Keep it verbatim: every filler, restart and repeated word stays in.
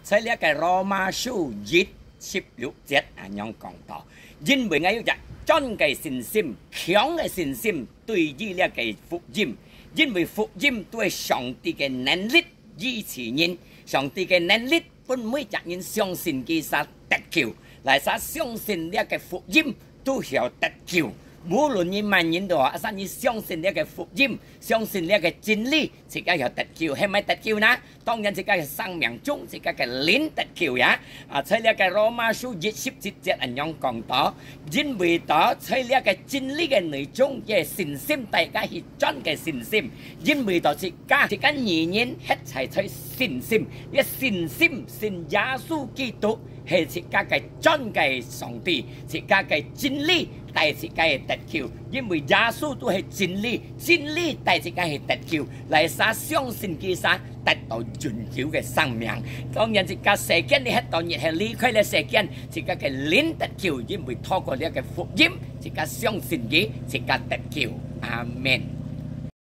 在這个羅馬書一十六節恁樣講到：因為𠊎有隻專个信心、強个信心，對於這个福音，因為福音都係上帝个能力醫治人，上帝个能力分每隻人相信佢儕得救，來儕相信這个福音都曉得救。無論你麼人都好，asal你相信這个福音，相信這个真理，自家曉得救，係麼得救呢？當然自家个生命中，自家个靈得救呀。啊，在這个羅馬書一十七節恁樣講到：因為到在這个真理个內中，這信心大家係專个信心，因為到自家，自家義人歇在在信心，這信心信耶穌基督係自家个專个上帝，自家个真理帶自家个得救，因為耶穌都係真理，真理帶自家个得救，來儕相信佢儕得到永久个生命。當然自家世間你歇到日係離開了世間，自家个靈得救，因為透過這个福音，自家相信佢，自家得救。阿們。